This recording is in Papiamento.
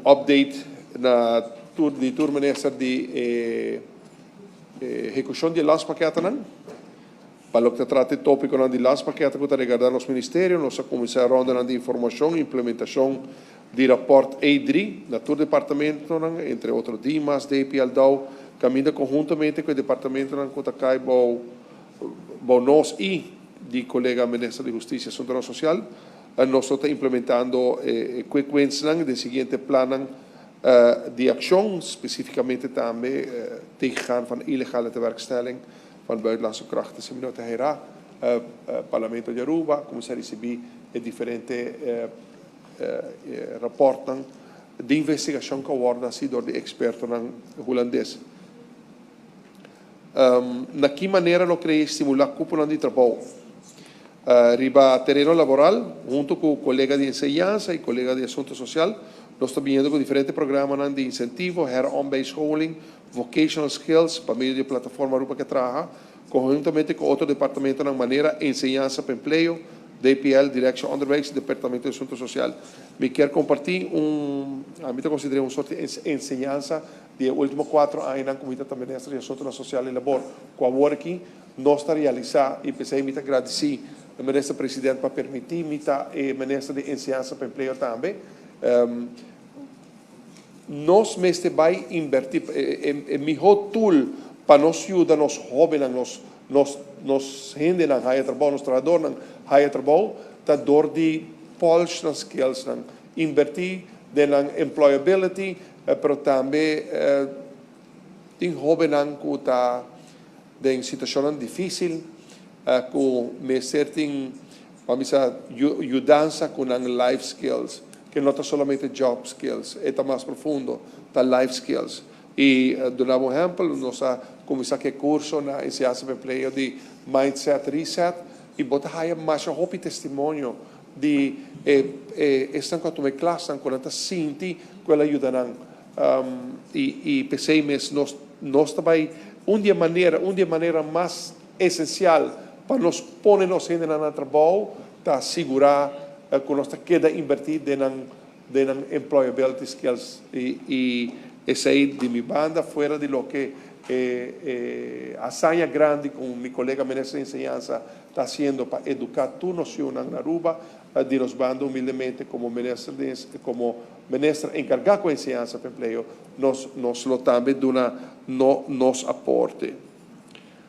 Update na tur di tur minister di ehecucion di e landspakketnan. Pa loke ta trata e topiconan di landspakket cu ta regarda nos ministerio, nos a cuminsa rondanan di informacion y implementacion di rapport E3 na tur departamentonan, entre otro Dimas, DPL, DAO, caminda conhuntamente cu e departamentonan cu ta cay bou nos y di colega minister di Husticia y Asuntonan Social. Nos lo ta implementando e quick winsnan den siguiente plannan di accion, specificamente tambe tegengaan van illegale tewerkstelling van buitenlandse krachten. Si mi no ta hera, Parlamento di Aruba cuminsa ricibi e diferente rapportnan di investigacion cu a wordo haci door di expertonan Hulandes. Na ki manera lo crea y stimula cuponan di trabou riba tereno laboral? Hunto cu colega di enseñansa y colega di asunto social, nos ta biniendo cu diferente programanan di incentivo, heronbijscholing, vocational skills, pa medio di e plataforma Aruba Ke Traha, conhuntamente cu otro departamentonan manera Enseñansa pa Empleo, DPL, Directie Onderwijs y Departamento di Asunto Social. Mi kier comparti un, ami ta considera un soort di enseñansa di e ultimo 4 añanan cu mi ta Minister di Asuntonan Social y Labor, cu awor aki nos ta realisa, y p'esey mi ta gradici Minister President pa permiti mi ta e Minister di Enseñansa pa Empleo tambe. Nos mester bay inverti, e miho tool pa nos yuda nos hobennan, nos hendenan haya trabou, nos trahadornan haya trabou, ta door di polish nan skillsnan, inverti den nan employability, pero tambe tin hobennan cu ta den situacionnan dificil, cu mester tin, pa bisa, yudansa cu nan life skills, cu no ta solamente job skills, e ta mas profundo, ta life skills. Y duna un ehempel, nos a cuminsa cu curso na Enseñansa pa Empleo di Mindset Reset, y bo ta haya mas hopi testimonio di esnan cu a tuma klas, cu nan ta sinti cu el a yuda nan. Y p'esey mes nos tambe un di manera mas esencial pa nos pone nos hende na trabou ta sigura cu nos ta keda inverti den employability skills, y esey di mi banda, fuera di loke hazaña grandi cu mi colega minister di Enseñansa ta haciendo pa educa tur nos na Aruba, di nos banda humildemente como minister encarga cu enseñansa pa empleo, nos lo tambe duna no, nos aporte.